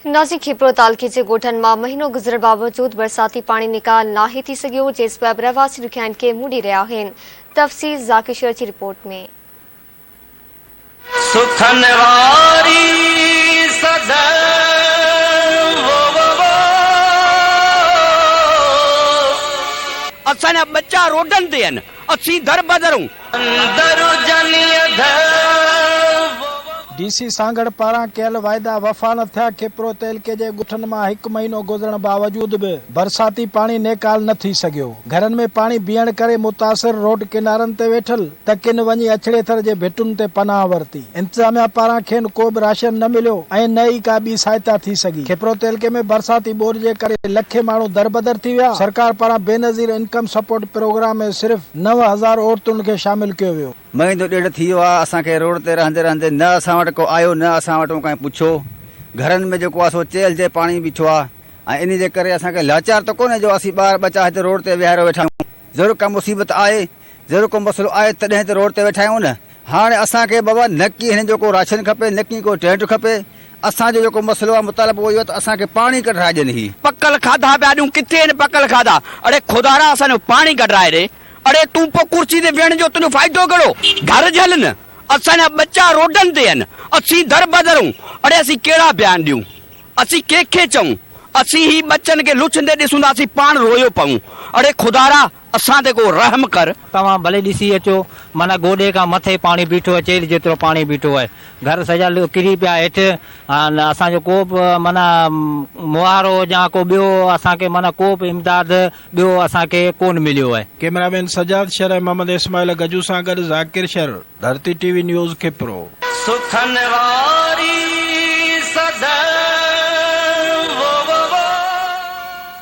نازي کيپرو تعلقي جي ڳوٺن مان مهينو گذرڻ باوجود برساتي پاڻي نيڪال ناهي ٿي سگهيو، جنهن سبب رهواسي ڏکيائين کي منهن ڏئي رهيا آهن. تفصيل ذاڪر شر جي رپورٽ ۾. سکن واري سڌ وو وو وو. اسان جا ٻچا روڊن تي آهن، اسين دربدر آهيون. اندر جني اڌ وو وو. ڊي سي سانگهڙ پاران ڪيل واعدا وفا نه ٿيا، کيپرو تعلقي جي ڳوٺن مان هڪ مهينو گذرڻ باوجود به برساتي پاڻي نيڪال نه ٿي سگهيو، گهرن ۾ پاڻي بيهڻ ڪري متاثر روڊ ڪنارن تي ويٺل ته ڪن وڃي اڇڙي ٿر جي ڀٽن تي پناهه ورتي، انتظاميا پاران کين ڪو به راشن نه مليو ۽ نه ئي ڪا ٻي سهائتا ٿي سگهي، کيپرو تعلقي ۾ برساتي ٻوڏ جي ڪري لکين ماڻهو دربدر ٿي ويا، سرڪار پاران بينظير انڪم سپورٽ پروگرام ۾ صرف 9000 عورتن کي شامل ڪيو ويو. مهينو ڏيڍ ٿي ويو آهي اسان کي روڊ تي رهندي رهندي نه اسان وٽ ڪو آيو نه اسان وٽون ڪنهن پڇيو گهرن ۾ جيڪو آهي سو چيلهه جي پاڻي بيٺو آهي ۽ انهي جي ڪري اسان کي لاچار ته ڪونهي جو اسين ٻار ٻچا هتي روڊ تي ويهاريو ويٺا آهيون ضرور ڪا مصيبت آهي ضرور ڪو مسئلو آهي تڏهن ته روڊ تي ويٺا آهيون نه هاڻي اسان کي بابا نه ڪي هنن جو ڪو راشن کپي نه ڪي ڪو ٽينٽ کپي اسان جو جيڪو مسئلو آهي مطالبو اهو آهي ته اسان کي پاڻي ڪڍرائي ڏين هي. پڪل کاڌا پيا ڏيون ڪٿي آهن پڪل کاڌا اڙي خدارا اسان جو پاڻي ڪڍرائي ڏي. اڙي تون پوء ڪرسي تي ويهڻ جو تنهنجو فائدو ڪهڙو؟ گهر جهل نه، اسان جا ٻچا روڊن تي آهن، اسين دربدر آهيون، اڙي اسين ڪهڙا بيان ڏيون، اسين ڪنهن کي چئون، اسين هي ٻچن کي لڇندي ڏسون ته اسين پاڻ رويو پئون، اڙي خدارا اسان تي ڪو رحم ڪر. توهان ڀلي ڏسي اچو، معنيٰ گوڏي کان مٿي پاڻي بيٺو آهي، چيلهه جيترو پاڻي بيٺو آهي. گهر سڄا ڪري پيا هيٺ، اسان جو ڪو به معنيٰ مهارو يا ڪو ٻيو اسان کي معنيٰ ڪو به امداد ٻيو اسان کي ڪون مليو آهي. ڪئميرا مين سجاد شر ۽ محمد اسماعيل گجو سان گڏ Zakir Shar, Dharti T V news Khipro. سکن واري سڌ.